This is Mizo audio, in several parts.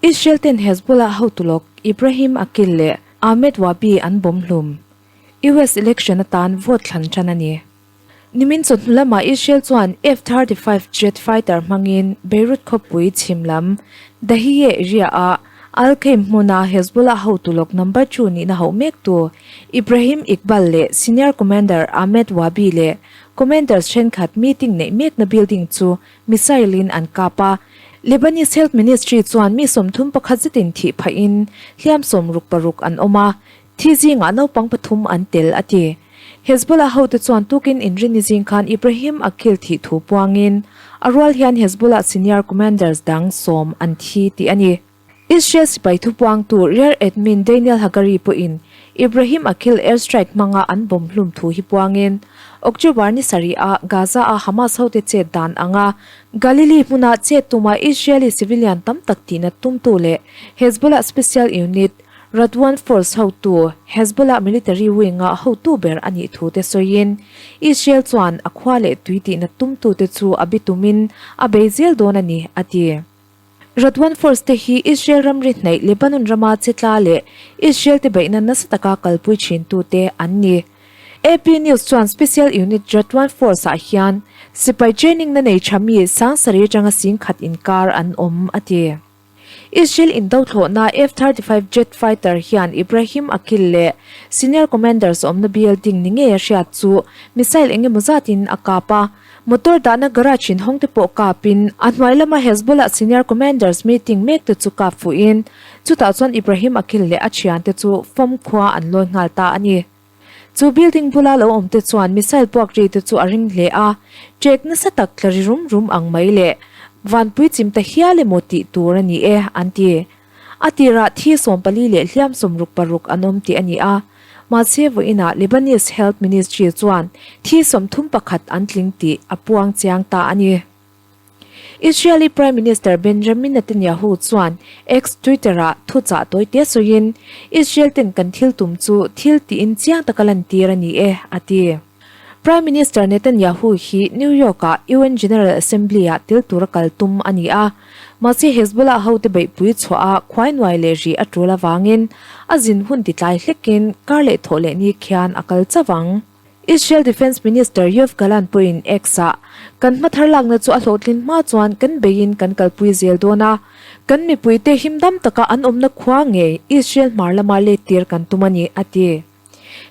Israel ten Hezbollah hotu lawk Ibrahim Aqil leh Ahmed Wahbi an bawm hlum. US election atan vote thlan tan a ni. Nimin chawhnu lamah Israel chuan F 35 jet fighter hmangin Beirut khawpui chhim lam Dahiye area-ah Al Qaim hmuna Hezbollah hotu lawk number two nihna hauh mektu Ibrahim Iqbal leh senior commander Ahmed Wahbi leh commanders thenkhat meeting neih mekna building chu missile-in an kap a. Lebanese Health Ministry chuan mi 31 zetin thih phahin hliam 66 an awm a, Thi zingah naupang pathum an tel, a ti. Hezbollah hote chuan tukin inrinni zing khan Ibrahim Aqil thih thu puangin a rual hian Hezbollah senior commanders dang sawm an thi tih a ni. Israel sipai thupuangtu Rear Admin Daniel Hagari pawhin Ibrahim Aqil airstrike hmanga an bomb hlum thu hi puangin October ni sarih-ah Gaza-a Hamas hote chet dan anga Galilee hmuna chet tuma Israeli civilian tam tak tihna tumtu leh Hezbollah special unit Radwan Force hotu, Hezbollah military wing-a hotu ber a nih thu te sawiin, Israel chuan a khua leh tui tihna tumtute chu a bitumin a bei zel dawn a ni, a ti. Radwan Force te hi Israel ramri hnaih Lebanon rama che tla leh Israel te beihna nasa taka kalpui thintute an ni. AP News chuan Special Unit Radwan Force-ah hian sipai training na nei tha mi 7000 atanga 10,000 inkar an awm, a ti. Israel indo thlawhna F 35 jet fighter hian Ibrahim Aqil leh senior commanders awmna building ni ngei a hriat chu missile eng emaw zatin a kap a. Motor dahna garage inhawng te pawh kapin a hnuai lama Hezbollah senior commanders meeting mek te chu kap fuhin chutah chuan Ibrahim Aqil leh a thiante chu fawm khua an lawi nghal ta a ni. Chu building bula lo awm te chuan missile puak ri te chu a ring hle a, ṭek nasa tak tla ri rum rum ang mai leh vanpui chim ta hial emaw tih tur a ni e, an ti. A tirah thi 14 leh hliam 66 an awm tih a ni a, mahse vawiinah Lebanese Health Ministry chuan thi 31 an tling tih a puang chiang ta a ni. Israeli Prime Minister Benjamin Netanyahu chuan X Twitter-ah thuchah tawite sawiin, Israel ten kan thil tum chu thil tiin chiang taka lantir a ni e, a ti. Prime Minister Netanyahu hi New York-ah UN General Assembly-ah tel tura kal tum a ni a, mahse Hezbollah hote beihpui chhuaha khuai nuai leh rih a tul avangin a zin hun titlai hlekin kar leh thawh leh ni khian a kal chauh ang. Israel Defence Minister Yoav Gallant pawhin X-ah, Kan hmathar lakna chu a hlawhtlin hma chuan kan beiin kan kalpui zel dawn a, kan mipuite himdam taka an awmna khua ngei Israel hmar lama lettir kan tum a ni, a ti.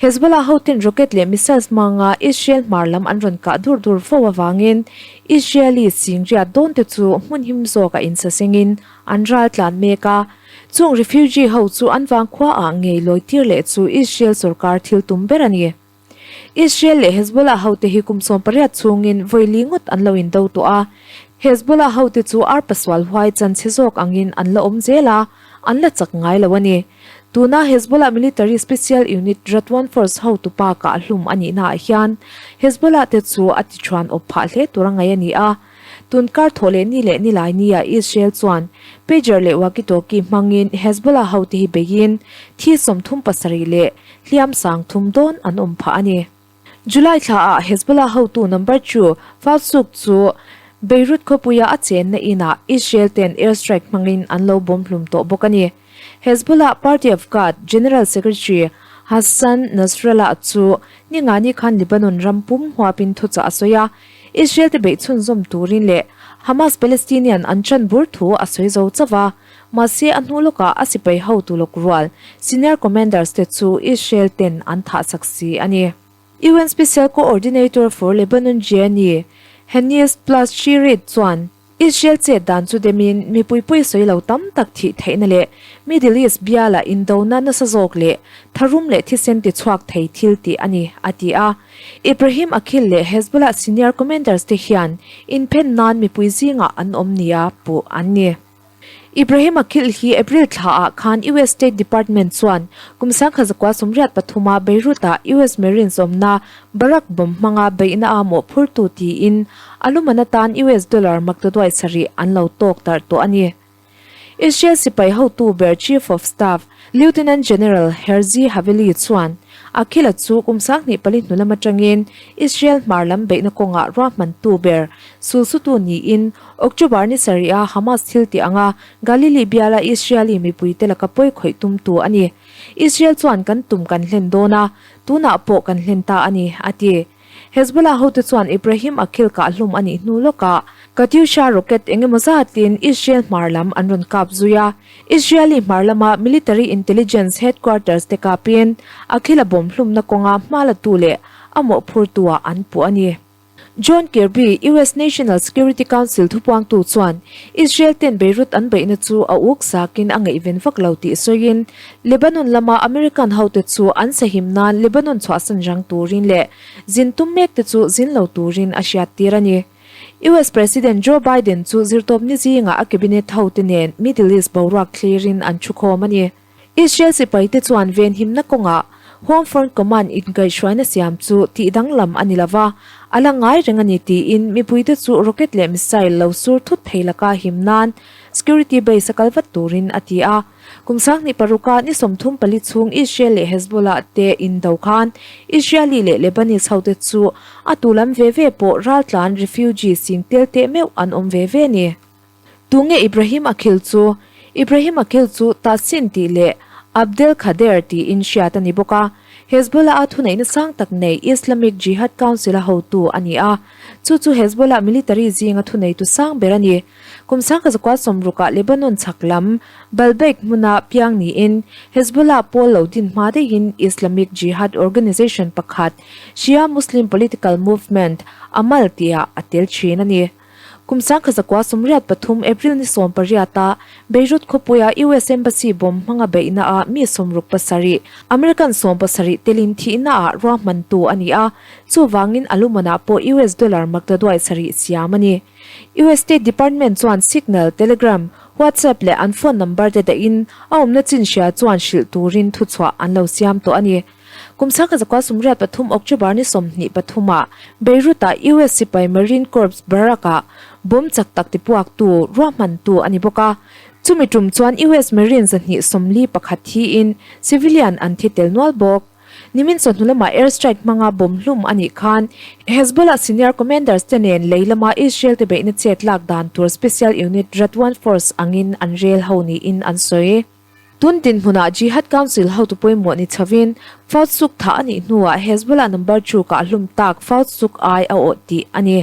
Hezbollah hoten rocket leh missiles hmanga Israel hmar lam an rawn kah dur dur fo avangin Israeli singriat dawnte chu hmun him zawk a insasengin an ral tlan mek a, chung refugee ho chu an vangkhua ah ngei lawitir leh chu Israel sorkar thil tum ber a ni. Israel leh Hezbollah hote hi kum 18 chhungin vawi li ngawt an lo indo tawh a, Hezbollah hote chu ar pasual huai chan chhe zawk angin an la awm zel a, an la chak ngai lo a ni. Tuna Hezbollah military special unit Radwan Force hotu pa kah hlum a nihnaah hian Hezbollah te chu a tichuan awp phah hle tur a ngaih a ni a. Tun kar thawh leh ni leh nilai nia Israel chuan pager leh walkie-talkie hmangin Hezbollah hote hi beiin thi 37 leh hliam 30 dawn an awm phah a ni. July thlaah Hezbollah hotu number two Falsuk chu Beirut khawpuia a chenna inah Israel ten airstrike hmangin an lo bawm hlum tawh bawk a ni. Hezbollah Party of God General Secretary Hassan Nasrallah chu ningani khan Lebanon ram pum huapin thuchah a sawi a, Israel te beih chhunzawm turin leh Hamas Palestinian an chan bur thu a sawi zo chauh a, mahse a hnu lawkah a sipai hotu lawk rual senior commanders te chu Israel ten an thah sak si a ni. UN Special Coordinator for Lebanon Jeanne Hennis Plasschaert chuan Israel chet dan chu demin mipui pui sawi lo tam tak thih theihna leh Middle East biala indona nasa zawk leh tharum leh thisen ti chhuak thei thil tih a ni, a ti a. Ibrahim Aqil leh Hezbollah senior commanders te hian inphen nan mipui zingah an awm nia puh an ni. Ibrahim Aqil hi April thlaah khan US State Department chuan kum 1983-a Beirut-ah US Marines awmna Barak bomb hmanga beihna a mawhphurtu tiin a luman atan US dollar maktaduai sarih an lo tawk tarh tawh a ni. Israel sipai hotu ber Chief of Staff Lieutenant General Herzi Haveli chuan Akhila chu kum 2004 hnu lam atangin Israel hmar lam beihna kawngah ruahmantu ber sulsutu niin October ni sarih-a Hamas thil tih anga Galilee biala Israeli mipuite laka pawi khawih tumtu a ni. Israel chuan kan tum kan hlen dawn a, tunah pawh kan hlen ta a ni, a ti. Hezbollah hote chuan Ibrahim Aqil kahhlum a nih hnu lawkah Katyusha rocket eng emaw zatin Israel hmar lam an rawn kap zui a. Israeli hmar lama military intelligence headquarters te kapin Aqil-a bawm hlumna kawnga hma latu leh a mawhphurtu-ah an puh a ni. John Kirby, US National Security Council thupuangtu chuan Israel ten Beirut an beihna chu a uk sakin a ngaihven vak lo tih sawiin, Lebanon lama American hote chu an sahim nan Lebanon chhuahsan rang turin leh zin tum mekte chu zin lo turin a hriattir a ni. US President Joe Biden chu zirtawpni zingah a cabinet hote nen Middle East boruak thlirin an thukhawm a ni. Israel sipaite chuan venhimna kawngah Home Front Command inkaihhruaina siam chu tih danglam a ni lo va, a la ngai reng a ni tiin mipuite chu rocket leh missile lo sur thut thei laka him nan security base a kal vat turin a ti a. Kum 2006 a ni 34 chhung Israel leh Hezbollah te indo khan Israeli leh Lebanese hote chu a tu lam ve ve pawh raltlan refugee sing tel teh meuh an awm ve ve a ni. Tunge Ibrahim Aqil chu? Ibrahim Aqil chu Tahsin tih leh Abdel Khader tiin hriat a ni bawk a. Hezbollah-a thuneihna sang tak nei Islamic Jihad Council-a hotu a ni a. Chu chu Hezbollah military zinga thuneitu sang ber a ni. Kum 1960-ah Lebanon chhak lam Baalbek hmuna piang niin Hezbollah pawl lo din hma daihin Islamic Jihad organization pakhat Shia Muslim political movement, Amal tihah a tel thin a ni. Kum 1983 April ni 18 a Beirut khawpuia US Embassy bomb hmanga beihna ah mi 67, American 70 telin thihna ah ruahmantu a ni a, chuvangin a lumanah pawh US dollar maktaduai sarih siam a ni. US State Department chuan Signal, Telegram, WhatsApp leh an phone number te dahin a awmna chin hria chuan hrilh turin thuchhuah an lo siam tawh a ni. Kum 1983 October ni 23 ah Beirut-ah US sipai Marine Corps barrack-ah bomb chak tak tipuaktu ruahmantu a ni bawk a. Chumi tum chuan US Marine 241 thiin civilian an thi tel nual bawk. Nimin chawhnu lamah air strike hmanga bomb hlum a nih khan Hezbollah senior commanders te nen lei lama Israel te beihna chet lak dan tur special unit Radwan Force angin an rel ho niin an sawi. Tun dinhmunah Jihad Council hotu pawimawh ni chhovin Fawd Suk thah a nih hnuah Hezbollah number two kah hlum tak Fawd Suk ai a awh tih a ni.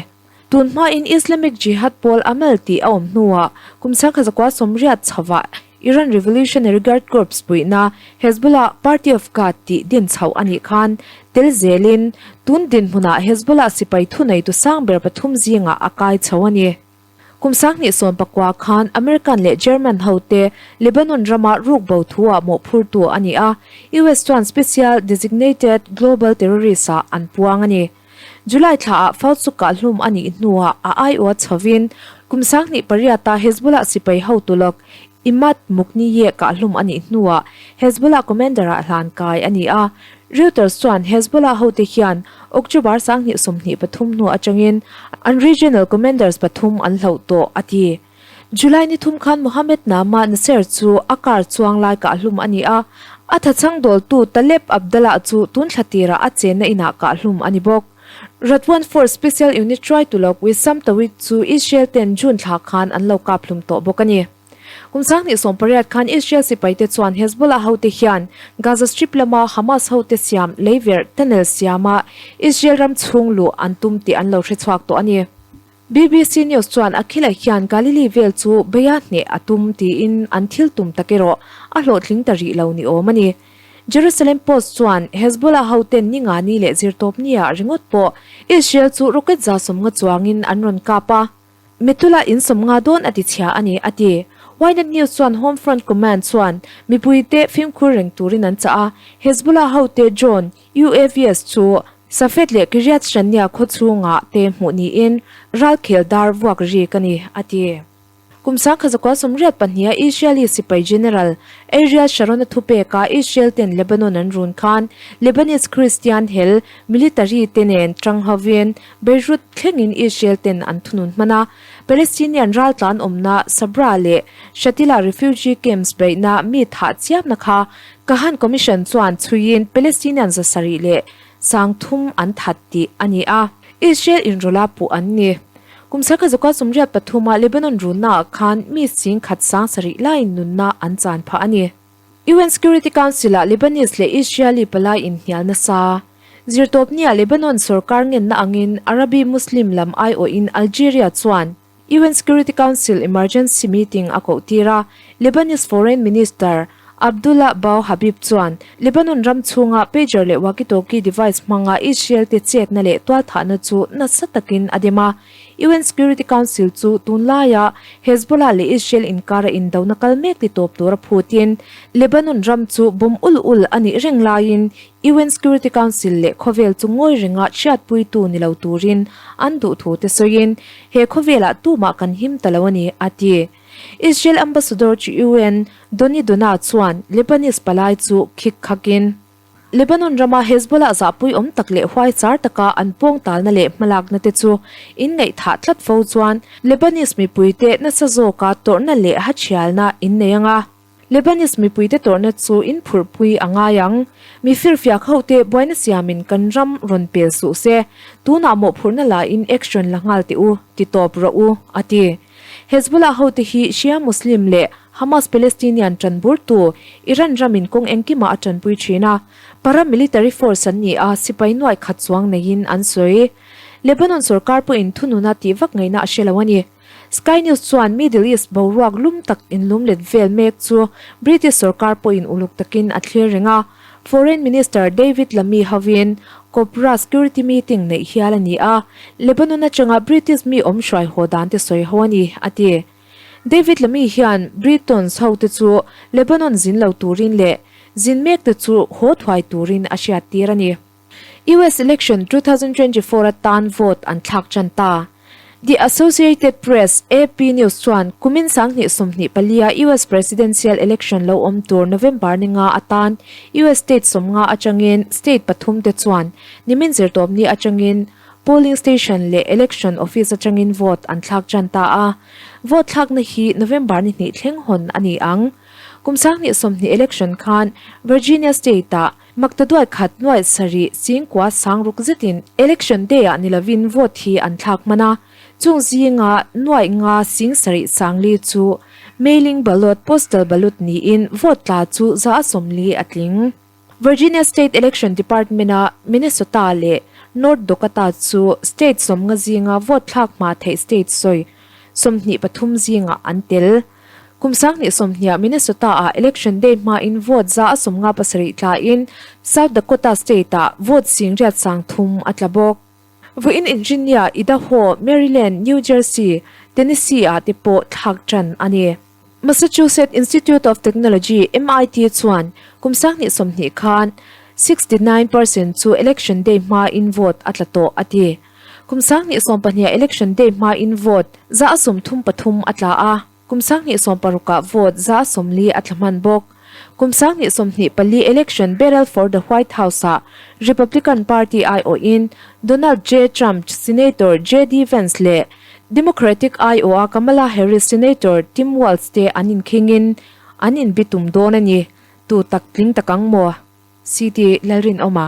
Tun hmain Islamic Jihad pawl Amal tih a awm hnuah kum 1980 chhovah Iran Revolutionary Guard Corps puihna Hezbollah Party of God tih din chhoh a nih khan tel zelin tun dinhmunah Hezbollah sipai thuneitu sang ber pathum zingah a kai chho a ni. Kum 2019 khan American leh German hote Lebanon rama ruk bo thu-ah mawhphurtu a ni a, US chuan Special Designated Global Terrorist-ah an puang a ni. July thlaah Fauci kahhlum a nih hnuah a aiawh chhovin kum 2008-a Hezbollah sipai hotu lawk Imad Mughniyeh kahhlum a nih hnuah Hezbollah commander-ah hlan kai a ni a. Reuters chuan Hezbollah hote hian October 2023 hnu atangin an regional commanders pathum an hloh tawh, a ti. July ni thum khan Mohammed Nama Nasser chu a car chuang lai kahhlum a ni a, a thachhang dawltu Taleb Abdallah chu tun thla tirah a chenna inah kahhlum a ni bawk. Radwan Force Special Unit hruaitu lawk Wissam Tawik chu Israel ten June thla khan an lo kaphlum tawh bawk a ni. Kum 2018 khan Israel sipaite chuan Hezbollah hote hian Gaza Strip lama Hamas hote siam leiverh tunnel siama Israel ram chhung luh an tum tih an lo hre chhuak tawh a ni. BBC News chuan Akhila hian Galilee vel chu beia hneh a tum tiin an thil tum tak erawh a hlawhtling ta rih lo ni awm a ni. Jerusalem Post chuan Hezbollah hoten ni nga ni leh zirtawp nia ringawt pawh Israel chu rocket 150 chuangin an rawn kap a, Metula in 50 dawn a ti chhia a ni, a ti. Ynet News chuan Home Front Command chuan mipuite fimkhur reng turin an chah a, Hezbollah hote drone, UAVs chu Safed leh Kiryat Shania khaw chhungah te hmuh niin ralkhel dar vuak rik a ni, a ti. Kum 1982 a Israeli sipai General Ariel Sharon-a thupeka Israel ten Lebanon an run khan Lebanese Christian hel military te nen tang hovin Beirut thlengin Israel ten an thunun hman a, Palestinian raltlan awmna Sabra leh Shatila refugee camps beihna mi thah chiamna kha Kahan Commission chuan chhuiin Palestinian 700 leh 3000 an that tih a ni a, Israel inrawlha puh an ni. Kum 1983 a Lebanon runnaah khan mi 10,000 7,000 laiin nunna an chan phah a ni. UN Security Council-ah Lebanese leh Israeli palai inhnial nasa. Zirtawpnia Lebanon sorkar ngenna angin Arabi Muslim lam aiawhin Algeria chuan UN Security Council emergency meeting a koh tir a, Lebanese Foreign Minister Abdullah Bou Habib chuan Lebanon ram chhunga pager leh walkie-talkie device hmanga Israel te chetna leh tualthahna chu nasa takin a dem a. UN Security Council chu tunlaia Hezbollah leh Israel inkara indona kal mek ti tawp tura phutin Lebanon ram chu bawm ul ul a nih reng laiin UN Security Council leh khawvel chu ngawi renga chhiatpuitu ni lo turin an duh thu te sawiin, he khawvelah tumah kan him ta lo a ni, a ti. Israel Ambassador chu UN Doni Dona chuan Lebanese palai chu khik khakin, Lebanon rama Hezbollah zahpui awm tak leh huai char taka an pawng talna leh hmalakna te chu inngaihthah tlat fo chuan Lebanese mipuite nasa zawka tawrhna leh hathialna innei anga. Lebanese mipuite tawrhna chu in phurhpui a ngai ang. Mi firfiak hote buaina siamin kan ram rawn pel suh se, tunah mawhphurhna lain action la nghal teh u, ti tawp rawh u, a ti. Hezbollah hote hi Shia Muslim leh Hamas Palestinian tanburtu Iran ramin kawng engkimah a tanpui thin a, paramilitary force an ni a, sipai nuaih khat chuang neiin an sawi. Lebanon sorkar pawhin thununa tih vak ngaihna a hre lo a ni. Sky News chuan Middle East boruak lum tak inlum let vel mek chu British sorkar pawhin uluk takin a thlir reng a, Foreign Minister David Lammy hovin Cobra security meeting neih hial a ni a, Lebanon atanga British mi awm hruai haw dan te sawi ho a ni, a ti. David Lammy hian Britons hote chu Lebanon zin lo turin leh zin mek te chu haw thuai turin a hriattir a ni. US Election 2024 atan vote an thlak tan ta. The Associated Press, AP, News chuan kumin 2024 a US Presidential Election lo awm tur November ni nga atan US state 50 atangin state pathum te chuan nimin zirtawpni atangin polling station leh election office atangin vote an thlak tan ta a. Vote thlakna hi November ni hnih thleng hawn a ni ang. Kum 2020 election khan Virginia state-ah Maktaduai khat nuaih sarih chingkua sang ruk zetin election day ah ni lovin vote hi an thlak hman a, chung zinga nuaih nga sing sarih sangli chu mailing ballot, postal ballot niin vote tla chu 140 a tling. Virginia State Election Department a Minnesota leh North Dakota chu state 50 zinga vote thlak hma theih state sawi 23 zingah an tel. Kum 2020 ah Minnesota ah Election Day hmain vote 157 tlain South Dakota state ah vote 83,000 a tla bawk. Vawiin Virginia, Idaho, Maryland, New Jersey, Tennessee ah te pawh thlak tan a ni. Massachusetts Institute of Technology, MIT, chuan kum 2020 khan 69% chu Election Day hmain vote a tla tawh a ti. Kum 2020 ah Election Day hmain vote 33% a tla a. Kum 2026 ah vote 140 a tla hman bawk. Kum 2024 election barrel for the White House ah Republican Party aiawhin Donald J. Trump, Senator JD Vance leh Democratic aiawha Kamala Harris, Senator Tim Walz te an inkhingin an inbitum dawn a ni. Tu tak tling tak ang maw? CT Lalrinawma.